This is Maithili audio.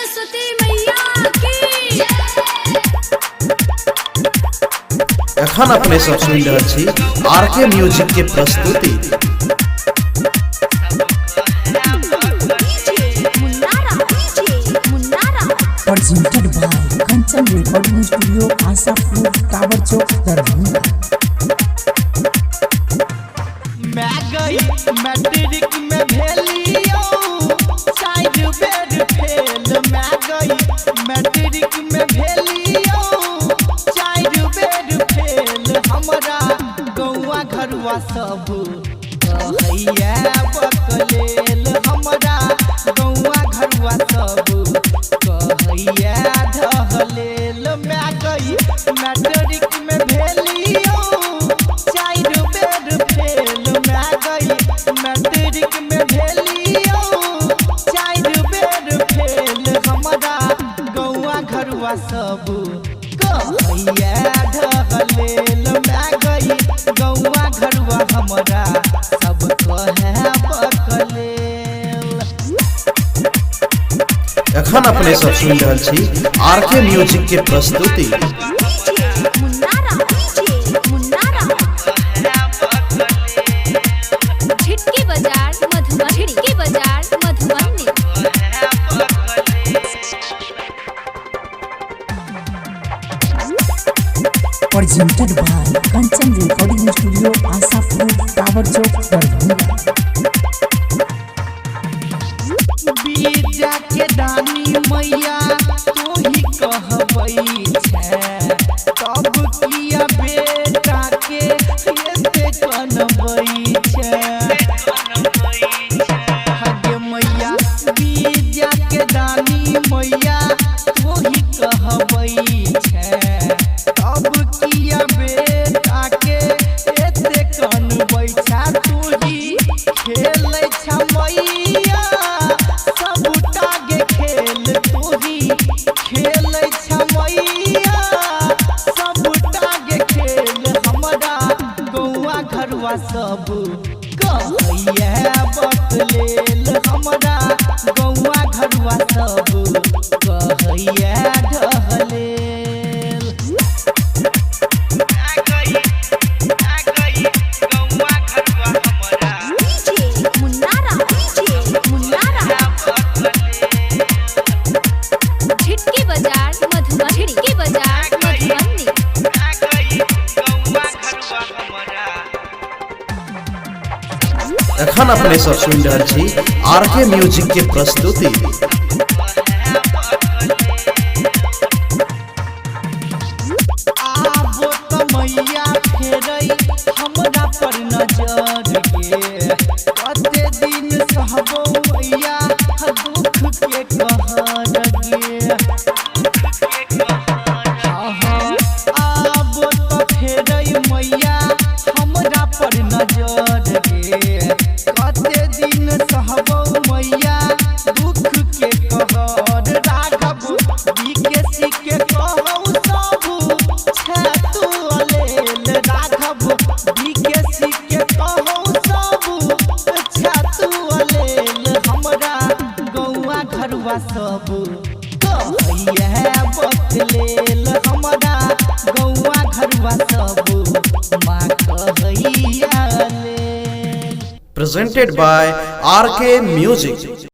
सरस्वती मैया की। एखन अपने सब सुनि रहल छी आर के म्यूजिक के प्रस्तुति। DJ Munnara, DJ Munnara. Presented by Kanchan Recording Studio, Asapur, Tower Chowk, Darbhanga. मैं गई मैट्रिक में भेलियो चारि बेर फेल। मैं गई मैट्रिक में भेलियो चारि बेर फेल। हमरा गौआ घरुआ सब कहैया बकलेल। हमरा गौआ घरुआ सब कहैया ढहलेल। मैं गई मैट्रिक में भेलियो चारि बेर फेल। मैं गई मैट्रिक में भेलियो चारि बेर फेल। हमरा गौआ घरुआ सब कहैया ढहलेल। मैं गई गौआ घरुआ हमरा सब कहै बकलेल। एखन अपने सब सुनि रहल छी आर के म्यूजिक के प्रस्तुति। DJ Munnara, DJ Munnara. Jhitki Bazar Madhubani, Jhitki Bazar Madhubani. Presented by Kanchan Recording Studio, Asapur, Tower Chowk, Darbhanga. बीजा के दानी मैया तू ही कहबै छै, तब किया बेटा के एते कनबै छै? हगे मैया, बीजा के दानी मैया तू ही कहबै छै, तब किया बेटा के एते कनबै छै? तू ही खेलै छ मैया सबटा गे खेल। तू ही खेलै छ मैया सबटा गे खेल। हमरा गौआ घरुआ सब कहैया बकलेल। हमरा गौआ घरुआ सब कहैया ढहलेल। DJ Munnara, DJ Munnara. Jhitki Bazar Madhubani, Jhitki Bazar Madhubani. एखन अपने सब सुनि रहल छी आर के म्यूजिक के प्रस्तुति। आबो त मैया फेरै हमरा पर नजर गे। कते दिन सहबो मैया दुख के कहर गे? आबो त फेरै मैया हमरा पर नजर गे। कते दिन सहबो मैया दुख के कहर? राघव बीकेसी के कहौ सब छै तू अलेल। राघव बीकेसी के कहौ सब छै तू अलेल। हमरा गौआ घरुआ सब कहैया बकलेल। हमरा गौआ घरुआ सब माँ कहैया लेल। Presented by R K music.